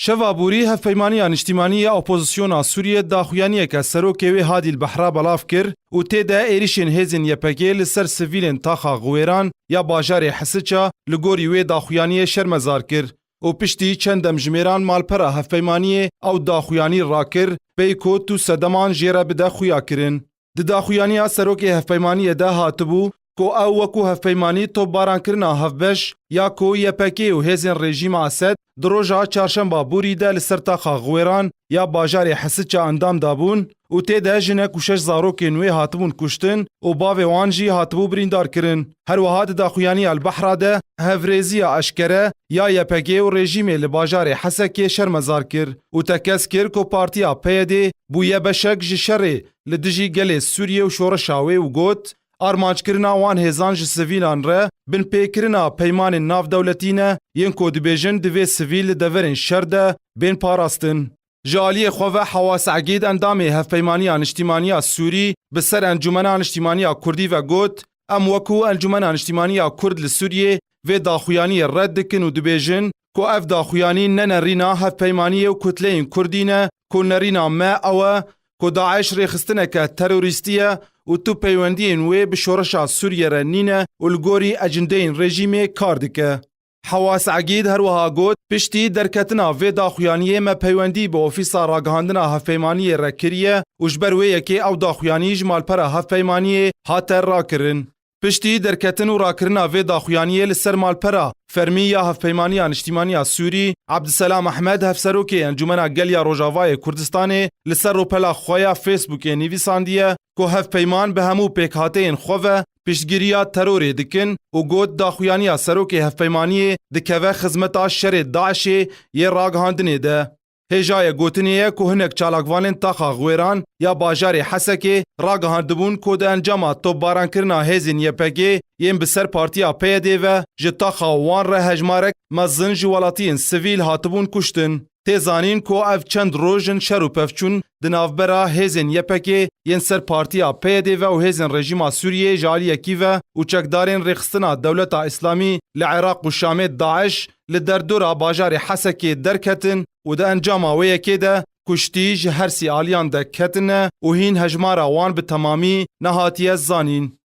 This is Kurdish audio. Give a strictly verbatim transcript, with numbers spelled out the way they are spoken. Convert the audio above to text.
Şeva borî Hevpeymaniya Niştîmanî ya Opozisyona Sûriyê daxuyaniyeke serokê wê Hadî El Behra belav kir û tê de êrişên hêzên Y P G li ser sivîlên taxa Xiwêran ya bajarê Hisiça li gorî wê daxuyaniyê şermezar kir û piştî çend demjimêran malpera hevpeymaniyê ew daxuyanî rakir, pey ku tu sedeman jê re bide xuya kirin. Di daxuyaniya serokê hevpeymaniyê de hatibû ku ew wekû hevpeymanî topbarankirina hevbeş ya ku Y P G û hêzên rejîma Esed di roja çarşemba borî de li ser taxa Xiwêran ya bajarê Hesiça endam dabûn û tê de jinek û şeş zarokên wê hatibûn kuştin û bavê wan jî hatibû birîndar kirin. Her wiha di daxuyaniya El Behra de hevrêziya eşkere ya Y P G û rejîmê li bajarê Hesekê şermezar kir û tekez kir ku partiya P Y D bûye beşek ji şerê li dijî gelê Sûriyê û şoreşa wê û got, armanckirina wan hêzan ji sivîlan re binpêkirina peymanên navdewletî ne yên ku dibêjin divê sivîl li deverên şer de bên parastin. Ji aliyê xwe ve Hewas Egîd endamê Hevpeymaniya Niştîmaniya Sûrî bi ser Encûmena Niştîmaniya Kurdî ve got, em wekû Encûmena Niştîmaniya Kurd li Sûriyê vê daxuyaniyê red dikin û dibêjin ku ev daxuyanî ne nerîna hevpeymaniyê û kutleyên Kurdî ne ku nerîna me ew e ku DAIŞ rêxistineke terorîstî ye û tu peywendiyên wê bi şoreşa Sûriyê re nîne û li gorî ecindeyên rejîmê kar dike. Hewas Egîd her wiha got, piştî derketina vê daxuyaniyê me peywendî bi Ofîsa Ragihandina Hevpeymaniyê re kiriye û ji ber wê yekê ew daxuyanî ji malpera hevpeymaniyê hate rakirin. Piştî derketin û rakirina vê daxuyaniyê li ser malpera fermî ya Hevpeymaniya Niştîmaniya Sûrî, Abdiselam Ehmed, hevserokê Encûmena Gel ya Rojavayê Kurdistanê, li ser rûpela xwe ya Facebookê nivîsandiye ku hevpeyman bi hemû pêkhateyên xwe ve piştgiriya terorê dikin û got, daxuyaniya serokê hevpeymaniyê dikeve xizmeta şerê DAIŞê yê ragihandinê de. Hêjayê gotinê ye ku hinek çalakvanên taxa Xwêran ya bajarê Hesekê ragihandibûn ku di encama topbarankirina hêzên Y P G yên bi ser partiya P Y D ve ji taxa wan re hejmarek mezin ji welatiyên sivîl hatibûn kuştin. Tê zanîn ku ev çend roj in şer û pevçûn di navbera hêzên Y P G yên ser partiya P Y D ve û hêzên rejîma Sûriyê ji aliyekî ve û çekdarên rêxistina Dewleta Îslamî li Iraq û Şamê DAIŞ li derdora bajarê Hesekê derketin û di encama wê yekê de kuştî ji her sî aliyan de ketine û hîn hejmara wan bi temamî nehatiye zanîn.